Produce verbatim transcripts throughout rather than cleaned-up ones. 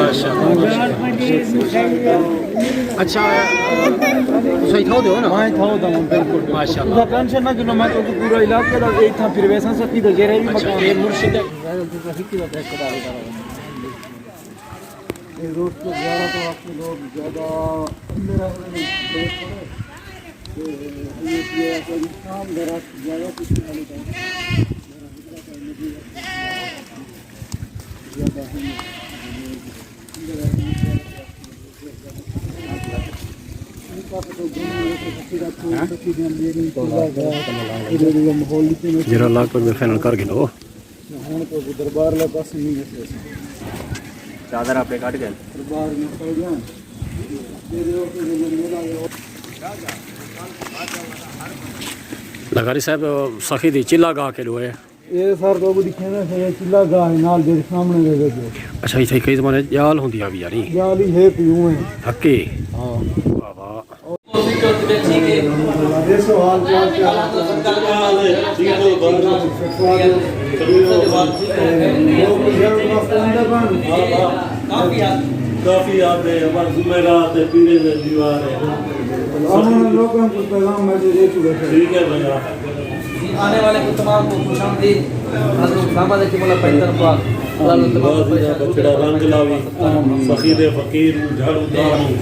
اچھا، تساں اتھاں دے ہو نا؟ ہاں، اتھاں دا ہوں، بالکل۔ ماشاءاللہ۔ تساں ٹینشن نہ گھنو، میں تہاکوں پورا علاقے دا اتھاں پھرویساں، سخی دا جیڑھا وی مکان ہے۔ اے مرشد ہے۔ اے دوستو، زیارت واسطے لوگ زیادہ اندر آ رہے ہیں۔ تے اے شام دا رش زیادہ کچھ نہ ہوتا۔ جیڑھا علاقہ میں فائنل کر گھنو۔ ہݨ تاں دربار والے پاسے نہیں گئے۔ چادر آپے کڈھ ڳئے۔ دربار میں پئے ڳئے۔ لغاری صاحب، سخی دی چلہ گاہ کیݙو ہے؟ اے سر، تہاکوں ݙکھیندے پئے، چلہ گاہ ہے، نال جیڑھے سامݨے دے وچ۔ اچھا، اتھاں کئی زمانے ڄال ہوندی آوی یاری۔ ڄال ہی ہے، پیوں ہے۔ حقی؟ ہاں۔ واہ واہ۔ کافی آدھے، ہمارے جمعرات ہے، پیرے دے دیوار ہے۔ لوگوں کو پیغام میں دے چکے تھے۔ ٹھیک ہے بھیا۔ آنے والے کو تمام کو خوش آمدید۔ حضرت اسامہ علیہ کی مولا پیغمبر پاک۔ بازی دا بچڑا رنگ لاوی، سخی دے فقیر کوں جھاڑو داوی،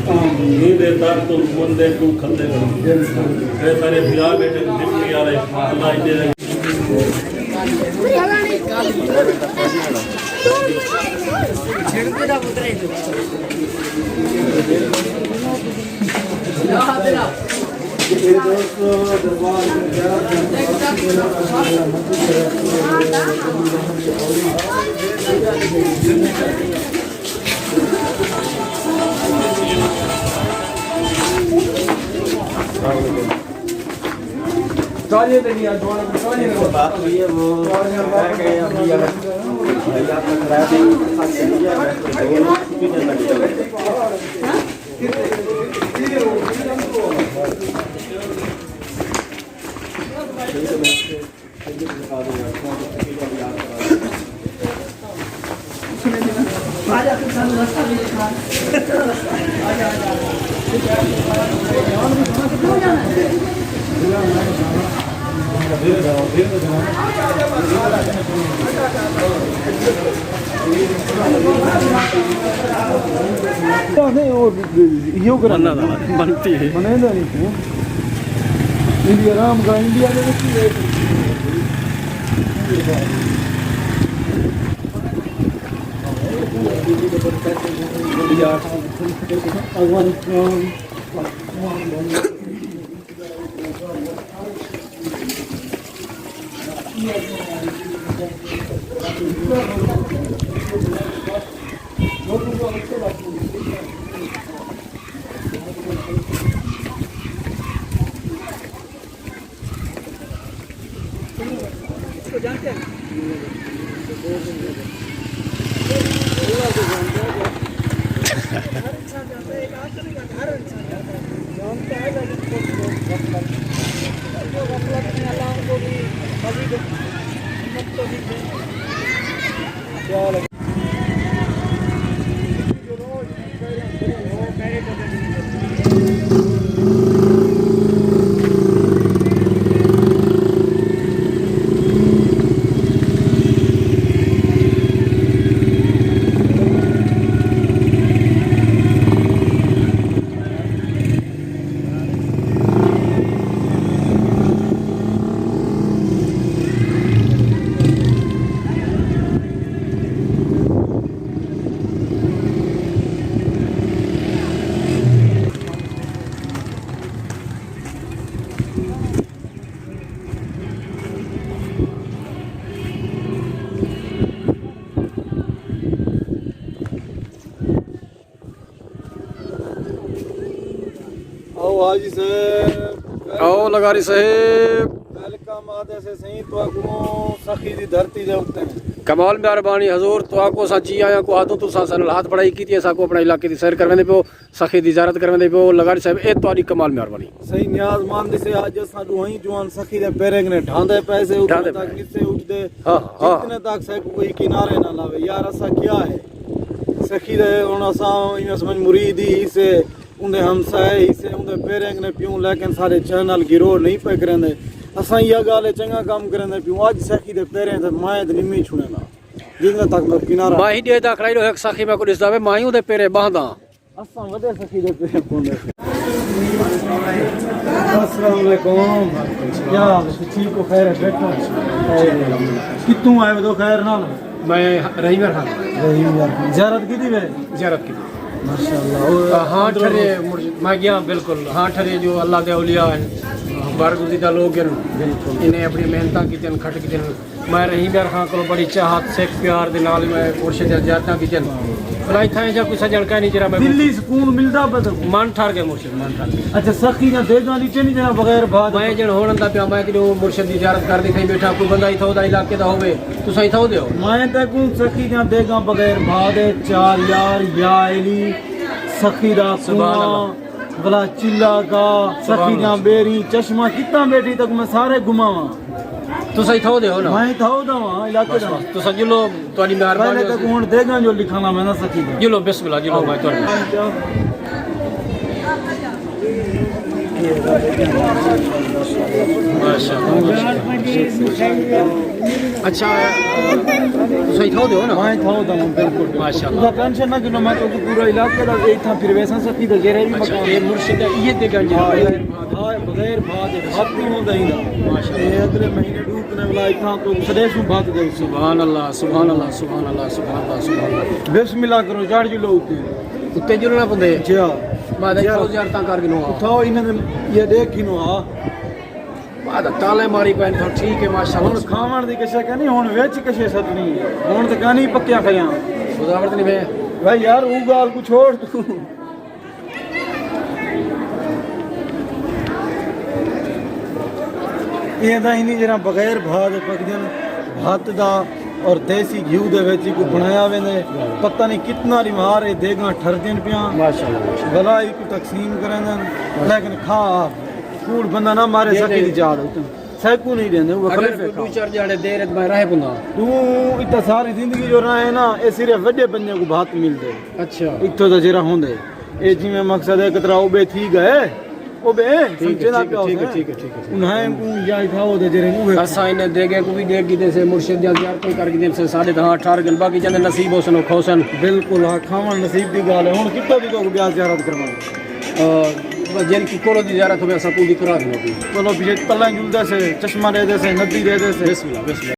ایں دے در توں مندے کوں کھندے کرو۔ اے سارے بھرا بیٹھے، ڈپٹی والے، اللہ اچ دے۔ ٹرالیاں تے نہیں آ، جوان ٹرالیاں تے بات ہوئی ہے، وہ کہہ کے ابھی یار، بھائی آپ کا کرایہ دیں، ساتھ چلیے، میں تو دو چھٹی دے لگ جاؤں۔ ایہو کرنا بنتی ہے۔ منیندا نہیں کیوں؟ انڈیا آرام کا، انڈیا دے وچ ہی ہے۔ آؤ حاجی صاحب۔ آؤ لغاری صاحب۔ ویلکم آدھے سے سئیں، تہاکوں سخی دی دھرتی دے اتے۔ کمال مہربانی حضور، تہاکوں اساں جی آیاں کوں آدھوں، تساں ساݙے نال ہتھ بݨائی کیتی، اساکوں اپݨے علاقے دی سیر کرویندے پیو، سخی دی زیارت کرویندے پیو۔ لغاری صاحب، اے تہاݙی کمال مہربانی۔ سئیں نیاز مند سے، اڄ اساں ݙوہیں جوان سخی دے پیرے کنے ڈھاندے پئے سے، اتنے ڈھاندے تک پئے۔ نسے اٹھدے، ہاں، ہاں۔ جتنے تک ساکوں کوئی کنارے نہ لاوے۔ یار، اساں کیا ہے؟ سخی دے ہن اساں ایویں سمجھ مرید ہی سے، اوندے ہمسائے ہی سے، اوندے پیریں کنے پیوں، لیکن سارے چینل گرو نہیں پئے کریندے۔ اساں ایہا ڳالھ ہے، چنڳا کم کریندے پیوں۔ اڄ سخی دے پیریں تے میں تے نمی چھوڑے نا، جتنا تک میں کنارہ۔ ماہی ݙے دا کھڑائی رہو، ہک سخی میں کو ݙسدا وے، ماہی اوندے پیرے ٻاہندا۔ اساں وݙے سخی دے پیرے پوندے۔ السلام علیکم۔ کیا حال ہے؟ ٹھیک ہو؟ خیر ہے؟ بیٹھو۔ کتوں آئے ہو؟ خیر نال؟ میں رحیم خان۔ رحیم خان۔ زیارت کیتی وے؟ زیارت کیتی۔ ماشاءاللہ۔ اور ہاں، اندروں ٹھرے مڑ-، میں گیا بالکل۔ ہاں، ٹھرے جو اللہ دے اولیاء ہیں، برگزیدہ لوگ ہیں، بالکل۔ انہیں اپنی محنتاں کیتن، کھٹ کیتن۔ میں رحیم یار خان کولوں بڑی چاہت، سکھ پیار دے نال میں مرشد دیاں زیارتاں کیتن۔ بھلا اتھاں ایجھا کوئی سجݨ کائنی جیڑھا میں دلی سکون ملدا پیا تاں؟ من ٹھر ڳئے مرشد، من ٹھر ڳئے۔ اچھا، سخی دیاں دیگاں ݙٹھے نہیں جیڑھا بغیر بھا دے؟ میں جیڑھا ہݨ آندا پیاں، میں کݙوں مرشد دی زیارت کر ݙکھائی ٻیٹھاں، کوئی بندہ اتھاں دا علاقے دا ہووے، تساں اتھاں دے ہو؟ میں تیکوں سخی دیاں دیگاں بغیر بھا دے، چار یار، یا علی، سخی دا سبحان کنواں، اللہ۔ بلا چلا کا، سخی دیاں ٻیریں، چشمہ کتاں ٻیٹھی تیکوں میں سارے گھماواں۔ تساں اتھاں دے ہو نا؟ میں اتھاں دا ہاں، علاقے بس، دا۔ بس۔ تساں جلو، تہاݙی مہربانی میں ہوسی۔ تاکوں ہݨ دیگاں جو ݙکھاواں میں نا سخی دا۔ جلو، بسم اللہ، جلو، میں تہاݙے۔ ماشاءاللہ۔ اچھا، تساں اتھاں دے ہو نا؟ میں اتھاں دا ہاں، بالکل۔ ماشاءاللہ۔ تساں ٹینشن نہ گھنو، میں تہاکوں پورا علاقے دا اتھاں پھرویساں، سخی دا جیڑھا وی اچھا، مقام اے ہے۔ مرشد دا ایہے دیگاں جیڑھا ہاں، بغیر بھا دے، بھا دے بھت ہی ہوندا ہی نہ۔ ماشاءاللہ۔ اے اڳلے مہینے ݙو کنے ولا اتھاں توں سݙیسوں بھت دے۔ سبحان اللہ، سبحان اللہ، سبحان اللہ، سبحان اللہ، سبحان اللہ۔ بسم اللہ کرو، چڑھ جلو اتے۔ اتے جلݨا پوندے؟ جی ہاں۔ بعد جی ہاں۔ اتھاؤ زیارتاں کر گھنو آ۔ اتھاؤ انہاں دے یہ ݙیکھ گھنو آ۔ بعد تالے ماری پئن تھا، ٹھیک ہے، ماشاءاللہ۔ ہݨ کھاوݨ دی کشے کائنی، ہݨ وچ کشے سٹݨی ہے۔ ہݨ تے کائنی پکیاں کھڑیاں۔ خداوند نہیں میں۔ بھائی یار، او ڳالھ کوں چھوڑ توں۔ اے تاں انہی جیڑھا بغیر بھا دے پکدن، بھت دا اور دیسی گھیو دے وچ ایکوں بݨایا ویندے۔ پتہ نہیں کتنا ݙینہوار اے دیگاں ٹھردین پیاں۔ ماشاءاللہ، ماشاءاللہ۔ بھلا ایکوں تقسیم کریندن، لیکن کھا آپ۔ کوڑ بندہ نہ مارے، جی، سخی جی۔ دی جاڑ اتوں۔ سیکوں نہیں ݙیندے، او اگر خلیفے کوئی کھا۔ ݙو چار ݙیہاڑے دیر اچ میں رہ پوندا۔ توں اتھاں ساری زندگی جو رہے نا، اے صرف وݙے بندے کوں بھت ملدے۔ اچھا۔ اتھوں دا جیڑھا ہوندے۔ اے جیویں مقصد ہے، کترا او ٻئے تھی ڳئے، او ٻئے ٹھیک ہے، سمجھے نہ ٹھیک ہے، پیا ٹھیک ہے، ہوسن۔ ٹھیک ہے، ٹھیک ہے، ٹھیک ہے۔ انہاں کوں یا اتھاؤ تے جیڑھے اوہے اساں انہیں دیگے کوں وی ݙیکھ گھدے سے، مرشد دیاں زیارتاں کر گھدے سے، ساݙے تاں ہاں ٹھر ڳن، باقی جیندے نصیب ہوسن او کھوسن۔ بالکل، ہاں، کھاوݨ نصیب دی ڳالھ ہے۔ ہݨ کتھاں دی تہاکوں ٻیا زیارت کرواواں؟ آ، بس جن کی کولو دی زیارت ہووے، اساں کوں دی کرا ݙیو۔ چلو، پیچھے تلاں جلدے سے، چشمہ ݙیہدے سے، ندی ݙیہدے سے۔ بسم اللہ، بسم اللہ۔